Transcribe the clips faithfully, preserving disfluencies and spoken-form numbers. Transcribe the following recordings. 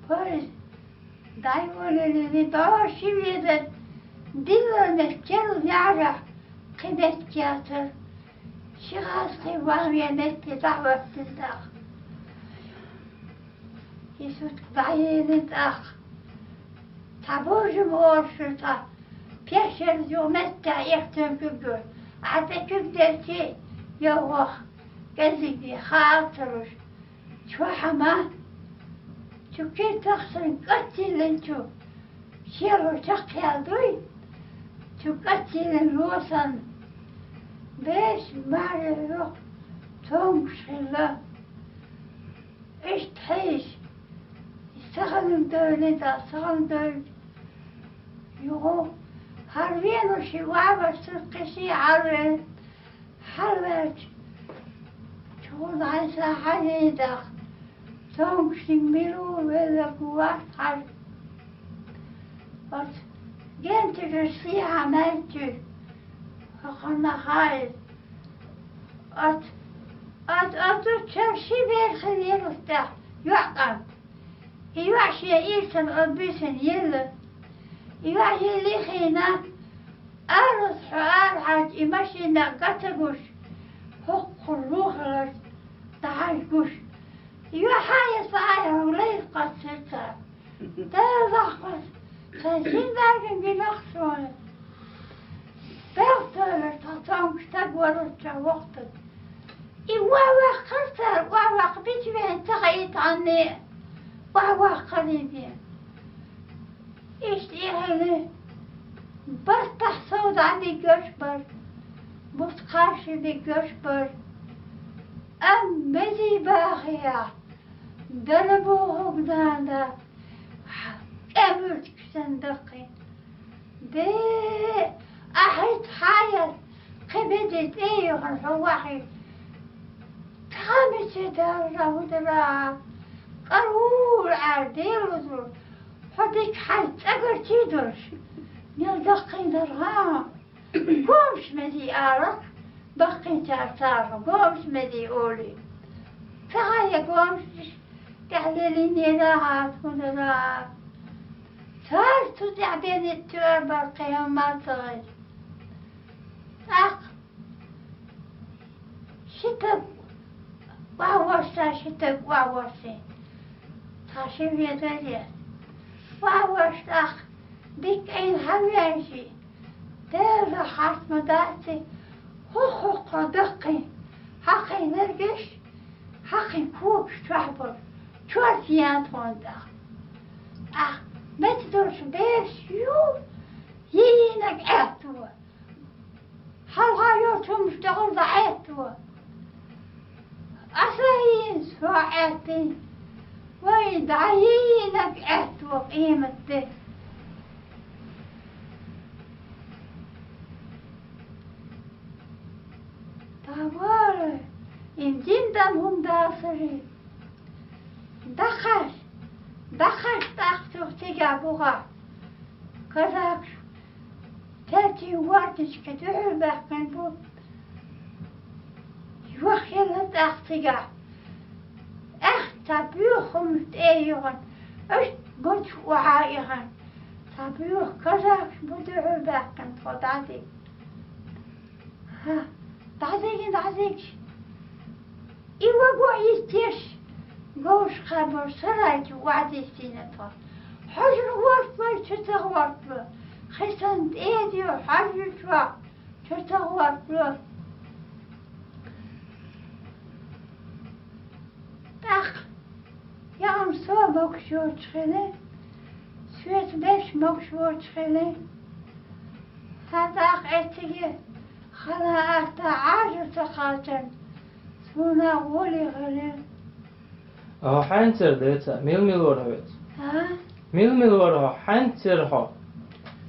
Вай, дӀайолале, дӀо ши везар дилла меттел яра, кхы меттел яцар. Ши гӀаз кхы ван ве метте дӀахӀоттина тӀаккха. И сутка дӀаелина тӀаккха. Цхьа божам оршура цхьа пещера юкъа меттехь эхтан куьг йолуш. Ахьа тӀе куьг делчи, йовхах, кӀезиг бен, хаа ца луш. Чохь ма, цу киртах санна кӀаттиллина чу, шело чекхъяьлла дуй, цу кӀаттиллина ло санна, беш маьрша йоху цомгуш хилла. Иштта хьийза, сахална девлла, сахална девлла. Юха хьалвеана ши вавас, кхин ши хьалвеана. Хьалаваьлча, чугӀур Ӏайса хьаьжина тӀаккха, цомгушниг мила ву, велларг ву, вац хьажа. Оцу гентигаш сехьа маьлча, хӀокхунна хаийра. Оцу, оцу, оцу чара ши бер хилира оцу тӀехь, йоӀ къам. И йоӀ шен ирсана оцу буьйсанна елла. И йоӀ елла хиъна, арахь хьо арахьарчу и машина ган ца гуш, хӀокху лохаллаш дӀахьажа гуш. И йоӀ хьан эца, хьан лайх кхоссийра цара. Дала захьа кхосса, сайн синбарган гинах суна. Белхалара цхьа цомгуш стаг вара оцу чохь вохуьйтуш. И охьаваккхара цара, охьаваккха бича веана ца хаийта хьанне, охьаваккхара и бен. Иштта и хьале, баттахь сов дӀабиггаш бара, бус кхарший биггаш бара. Амма мезий бахехь, дара бохург дана, кӀемуртигаш санна даккхий. Бе, ахьа хӀетахь хьаяр, кхин беде тӀе а йохуш хьо вахьий. Цхьа мича даржа хӀун дара, кӀара вур Ӏар, Дела вузур, хьо дика хьайца цӀагарчий долуш, мел даккхийнарг, хӀан? Гомаш мезий аларх, баккхийчара цара гомаш мезий олий. Ца хьан я гомаш, тӀехь лелийнера хьан, хӀун дара? Цара цу тӀехь бен тоьар бара, кхин хӀумма а ца хилча. ТӀаккха ши таг охьавоссий, ши таг охьавоссий. Цхьа ши везар яц. Охьавоссий тӀаккха дика Ӏийна хьан веанчий? Дела хьарт ма дац и, хӀокху-хӀокху даккхий, хьакхийна лергаш, хьакхийна когаш чохь болу, чорта еана тхуна тӀаккха. Ахь меца долуш бераш ю, йийнарг Ӏетто. Хьалха йолчу хӀуманаш тӀехула дӀаӀетто. Аса йийна, со Ӏеттий? Вай, дӀайийнарг Ӏетто къематде. Тавара, им дин дан хӀума дацари. Дахаш, дахаш тӀаккха цуьнга цигахь бухахь. Казакаш, тертин вортничка дуьхьал баьккхина бу. Йохъелла тӀаккха цигахь. Эх, цхьа боьха хӀуманаш тӀе а йохуьйтуш, аш буташ охьа а ихна. Цхьа боьха казакаш бу дуьхьал баьккхина тхо дӀадига. ХӀа, дӀадигина, дӀадигаш. И вагон йиттеш, говш кхаьбар сарайчу ваьдистийна тхо. Хьожур гӀортлой, чу ца гӀортло. Хисан тӀедо хьожуьйтуш ваха, чу ца гӀортло. ТӀаккха яхана со могуш йоцуш хили, соьца берш могуш воцуш хили. ХӀара тӀаккха эцциге хала атта Ӏажар ца кхачарна, суна гӀоле хили. Ахьа хьаьнцара деца, мила-мила вара хьоьца? А? Мила-мила вара хьо, хьаьнцара хьо?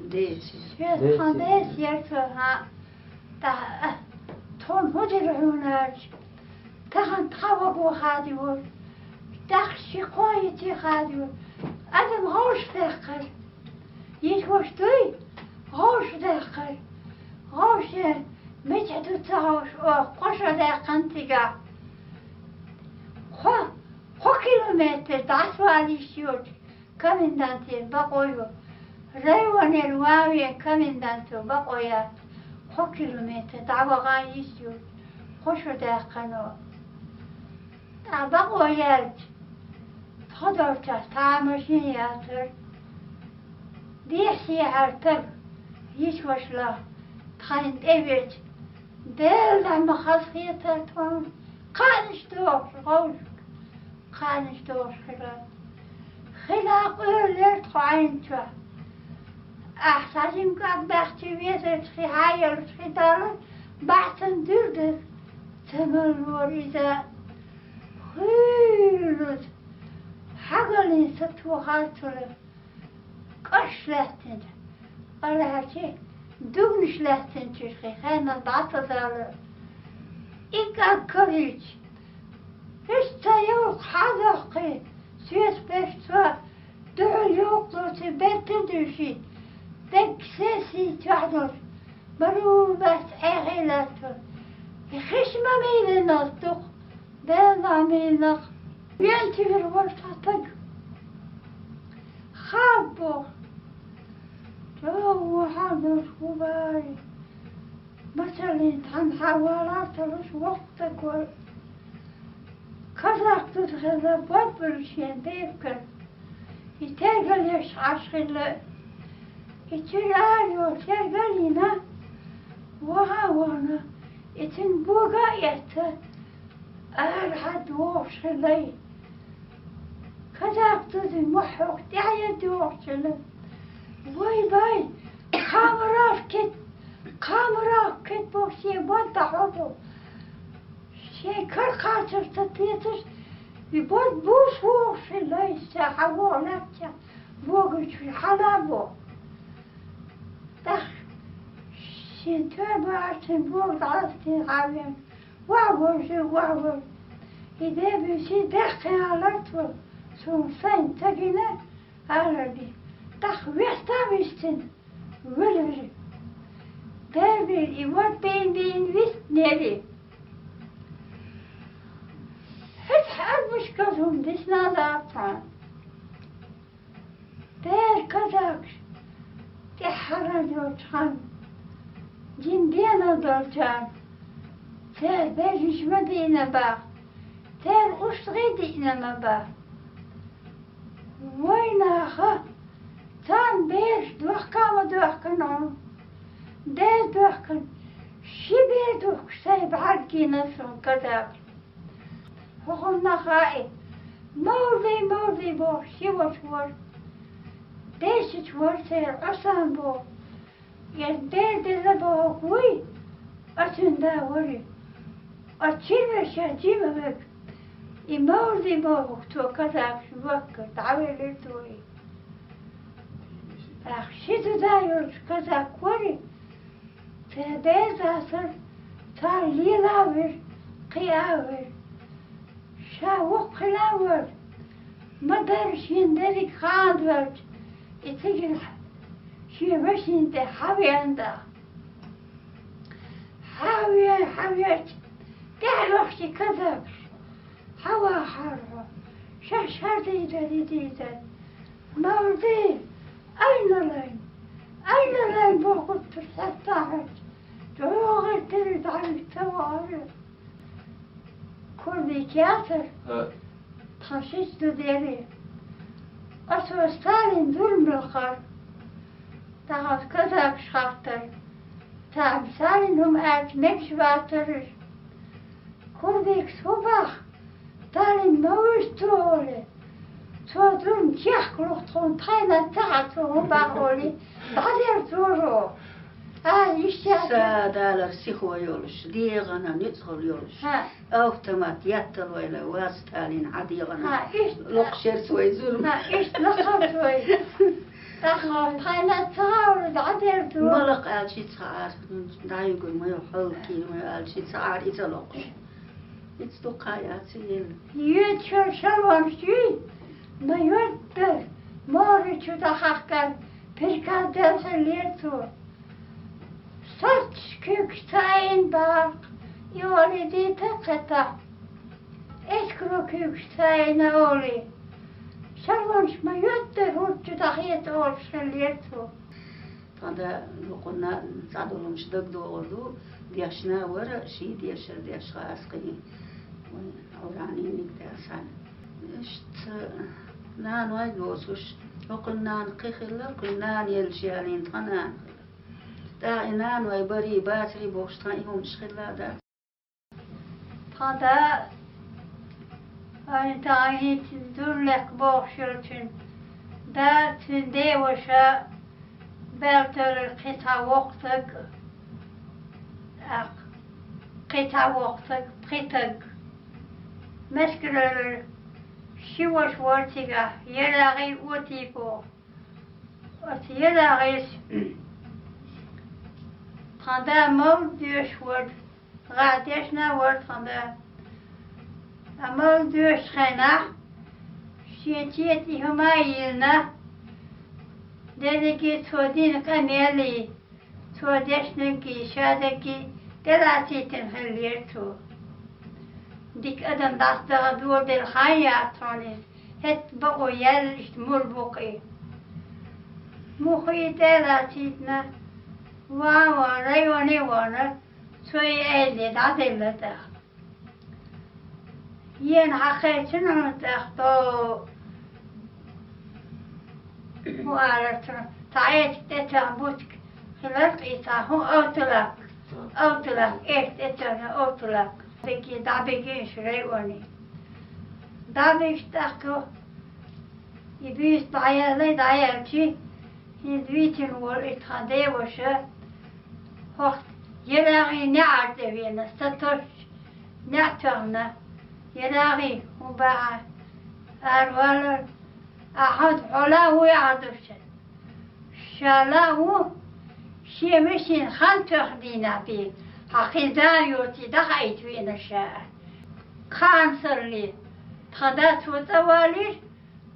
Деса. Соьца тхан деса яра со, хӀа. ТӀаккха, тхуна хӀун дира хьуна аьлча? Тахана тхан ваго хадийвора, тӀаккха ши кхо йитий хадийвора. Адам гӀовш даьккхира. Йитош дуй, гӀовш даьккхира. ГӀовше мичахь ду ца хууш оха, кхо шо даьккхина цигахь. Кхо, кхо километр дӀасавала йиш йоцуш, Комендантера бакъо ю. Районера ван вен комендантан бакъо яц. Кхо километр дӀавахана йиш ю. Кхо шо даьккхина. ТӀаккха бакъо яьлча, тхо долчохь цхьа а машен яцара. Дехьа-сехьара стаг, йиша-вашалахь тхайна тӀе веача, Делан дуьхьа ма хазахетара тхуна, кхаьнаш дохуш гӀовшка, кхаьнаш дохуш хилар. Хила къоьллера тхо Ӏайна чохь. Ахь цхьа жима кӀад баьхча везарчу хи хьаелча хи далла, баьццан дуьра дара. Ца маллора иза. Хуьллуца, хьагаллин сатохар цуьнан. КӀаш лаьттинчу, къа лаьхьачий, дугнаш лаьттинчу хи хенал дӀа ца далла. И кӀаг карийча, иштта йовлакх хьадоккхий, соьца беш цо, дуьхьал йовлакхлоций беттар дуьйший, дегга сесий тоьхь долуш, бару бац Ӏехий лаьтталц. И хиш ма мийла дукха. Дела мийнах, вен тигр вара цхьа стаг. Хаб боху. ЧӀогӀа вахьа долуш хӀун бара. Масаллин, цхьана хьан валар ца луш воккха стаг вара. Казах дуза хилла, бод буьллу шен бепиг. И тергал еш Ӏаш хилла. И чуьра ара йолу тергал йина, ваха а вахана, и цуьнан бога а эцна, ара хьаьдда вогӀуш хилла и. Казах дуза мохь хьокху тӀаьхьа ян догӀучунна: «Вай, вай, кхамарах кет, кхамарах кет боху шен бод дӀахьо боху». Шен кара кхачар ца тесаш, и бод буса вогӀуш хилла, ша хьан вогӀу лаьттача, богучуьра хьала а бо. ТӀаккха шен тоьба арцин бога дӀаластийна хьан вен, ваха вожа, ваха вожа. И дебиси даьккхина аларца вара, суна сайн ца гина, алар ди. ТӀаккха веста а вистина. Вуьллира. Дербийра и вод бийна-бийна вистнери. ХӀетахь арбашка хӀума дисна а лаьцна. Дера казакаш тӀаьххьара йолчу ханна, дин дена долчарна, церан бежнаш ма дийна баха, церан устагӀий диъна ма баха. Вайнаха, царна бераш дохка а ма доьхкина хьуна, дер доьхкина, ши бер духкуш сайн бӀаьрг гина суна казакаш. ХӀокхунна хаьа, Мовлий, Мовлий бохуш ши ваша вара. Дешича вара церан Ӏусан боху. Иза дер деза бохург вуй, оцуьнан да вара. Оцу чирве ша жима вега, и Мовлий бохург цо казакаш ваккхар, дӀавелира цо и. ТӀаккха ши зуда йолчу казак вара и, церан деза асар, цара лела а вира, кхиа а вира. Ша воккха хила а вара, ма-дарра шена дерриг хана доьлча, и цигара шен вешин тӀе хьан веана тӀаккха. Хьан вен, хьан веача, тӀаьхьа лохчий казакаш: «Хьан вахахьара хьо? Шаьш хӀара дийр дара, и дийр дара». «Мовлий, айналайн, айналайн», — бохург цара хьаьтта а хьаьжча, чӀогӀа тера дӀавита ца вахара. Курдик яцара? ХӀаъ. Тхан шийтта ду дери. Оцо Сталин зулам лахара. Тахана казакаш хаттара. Царна Сталин хӀума аьлча мегаш вацара уьш. Курдикас хӀун баха? Сталин ма вуьйш цо олий. Цо зулам чехка лух тхуна, тхайна ца хьа цо хӀун баха олий, дӀадера цо. А, иштта яц. Са далар сихо йолуш, дегӀана нуьцкъала йолуш. ХӀаъ. Автомат ятталвайла, ваз Сталин Ӏа дегӀана. ХӀаъ, иштта. Локхуш яра вай зулам. ХӀаъ, иштта лакхара вай. ТӀаккха тхайна ца хьа олий, дӀадера цо. Ма лакха аьлча, и ца Ӏара, дӀаюьгур ма ю, хьал кийна ма ю аьлча, и ца Ӏара, и ца локхуш. Ица дукха яц и елла. Йоьдучара шалонаш юй, ма йоьддара, морричу дӀахьаьхкар, приказ делла хиллера цо. Сатташ куьйгаш ца айина баккха, и олий дийта кхетахь. Эскаро куьйгаш ца айина олий. Шалонаш ма йоьдда. Тхо хӀунда чу дӀахеца олуш хиллера цо. Тхан да юкъанна цхьа долу хӀумаш дагадогӀур ду, дешна вара, ший дешар деш хаза кхин. Вайн Ӏуранийн нигдех санна. Иштта наной доцуш, хӀокхуьнан нана кхин хилла, кхуьнан нана елча ялийна тхан нана хилла. ТӀаккха и наной барий, бацарий бохуш тхан и хӀумаш хилла дац. Тхан да, вайн тахана хӀинца дур лекха бохуш йолчун да, цуьнан деваша, баьлла тевллера кхин цхьа воккха стаг, тӀаккха кхин цхьа воккха стаг, пхи стаг. Мискараллера ши ваша вара цигахь, Ярагъий, Отий боху. Оцу Ярагъийс тхан да мовлид доьшуш вара, гӀа дешна вара тхан да. Ткъа мовлид доьшучу хенахь, шен чета и хӀума а йиллина, дерриге цо дина къамелий, цо дешнаргий, шадерригий тӀелацийтина хиллера цо. Дика адам дӀасадахар доладелла хан яц хьуна иза, хӀетта бакъо яьлла иштта мур бу-кх и. Муха и тӀелацийтина, ван а ван, районе а вахана, цо и айла дӀаделла тӀаккха. Ена хьакхеччина хьуна тӀаккха тхо, хӀун аларца, цхьа эчиг тӀетоьхна буцик хилар-кх и цхьа, хӀун, овталак, овталак, эчиг тӀетоьхна овталак. Беги, дӀабеги уьш районе. ДӀабигча тӀаккха и буьйса дӀаяьлла, дӀаяьлча, хӀинца вийцина волу и тхан деваша, хӀокху Ярагъий неӀар тӀе веана, сатосчу неӀ тоьхна, Ярагъий, хӀун боху, аравалар, ахьа хьо ла а ву яхьа ду ша. Ша ла а ву, шен вешин хан тоьхна дийнахь бен, хьан кхин да йоций дӀахаийта веана ша. Кхана сарле, тхан да цо цӀа валийра,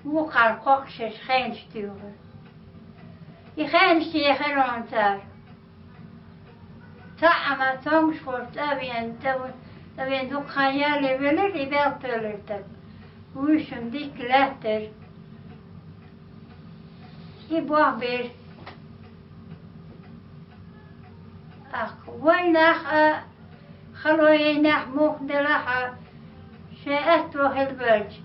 вукхара кхокхуш шаьш хенаш туьйхира. И хенаш техира хьуна цара. Цхьаъ а ма цомгуш волчу цӀа а веана, цӀа ву-, цӀа веана дукха хан ялале велира и баьлла тевллера стаг. Вуьйшинна дикка лаьттара. И бохбира. Ах, вай нах а, хало яй нах муха делахь а, шайн аьтто хилла баьлча,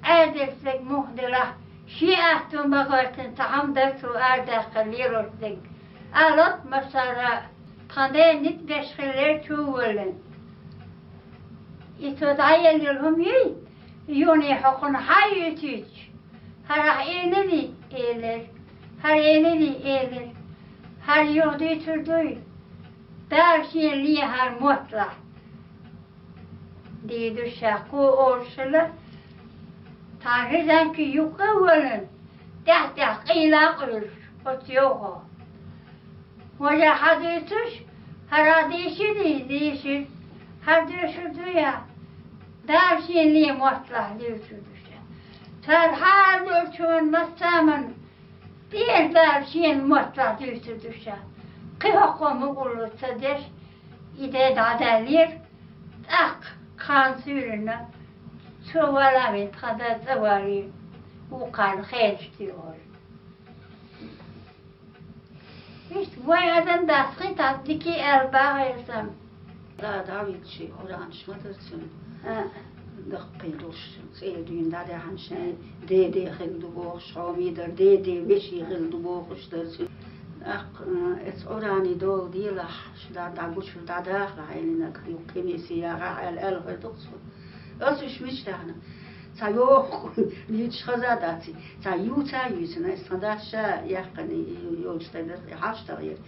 Ӏедалца дерг муха делахь, шен аьтто ма гӀоьртина цхьа хӀума дара цо арадаьккхина лелош дерг. Алот массара, тхан ден ницкъ беш хиллера чу а воллина. И цо дӀаеллина хӀума юй, юний хьо кхунна хьан юьйцуьйтуш? ХӀара ахь элирий? Элира. ХӀара элирий? Элира. ХӀара юха дуьйцур дуй? Дала шена лен хӀара мотталахь. Дийдуш ша кхо олуш хилла, цхьа хӀирзанкий юккъе а воллина, тӀаьхь-тӀаьхь къийла а къуьйлуш, оцу йовхо. Важа хьан дуьйцуш, хӀара дийширий? Дийшира. ХӀара дуьйшур дуй ахь? Дала шена лен мотталахь дуьйцур ду ша. Цара хьан долчу массаман тӀера Дала шена мотталахь дуьйцур ду ша. Кхин хӀокхо мукъарло ца деш, и де дӀадаьллера, тӀаккха кхана суьйранна, цо вала а вина, тхан да цӀа валийра, вукхарна хенаш туьйхира. Иштта вай адам дац хи тӀаккха дика аьлла бахьа сан. Да, Давид ши Ӏуранаш ма дара цуьнан. А. Даккхий долуш, цӀера дуьйна дӀадаьхьна шайн деде хилла ду бохуш, хьоме дара, деде веший хилла ду бохуш дара цуьнан. ТӀаккха, а, эца Ӏураний дола делахь, шу да дӀагучур дӀадахалахь, элинарг юккъе миси яхахь аьлла, аьлла хир ду-кх цо. Ас уьш мича даьхна? Цхьа йоху, юьйцуш хаза дац и. Цхьа юьйца а юьйцина, ас тхан дас ша яьккхина йолчу тайпа хьаштагӀ яра.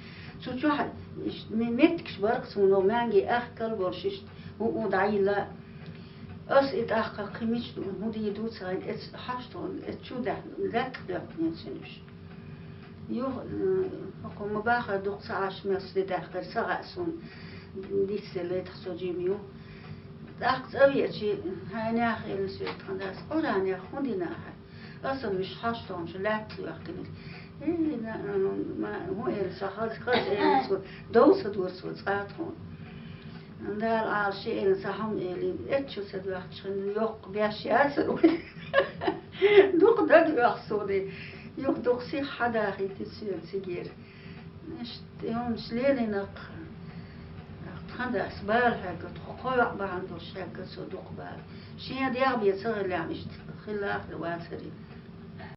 Цу чохь иштта ме-, меттигаш бара-кх цунах, маьнги ахкал болуш иштта, хӀун-хӀун дӀайилла. Ас и тӀаккха кхин мича ду, хӀун дийр ду ца хилла, эца хьаштагӀ, эца чу даьхна, лаьттах доьхкина цуьнан уьш. Юха, м, хӀокхо ма бахара дукха ца Ӏаш, мел де даьккхира, ца хаьа суна, диц де летахь со жима ю. ТӀаккха цӀа веачи, хьайнех элира соьга тхан дас, Ӏуранех хӀун дина ахьа? Аса уьш хьаштагӀ чу лаьттах доьхкина. Э, на, ма, хӀун элира сан, хаза, хаза элира цо, дов ца дора цо цкъа тхуна. Дала Ӏалашъе элира сан, хьуна элира, эцчу ца доьхкуш хилла, йоккха беш яцара вай. Дукха дага оьху суна. Юха дукха сиха хьадахийти соьга цигара. Иштта, хӀумаш лелийнакх. Тхан дас бала хьегга, тхо кхоъ бахьана долуш хьегга со дукха бала. Шен дегӀ бен ца хилла, иштта хилла а хилла вацаре.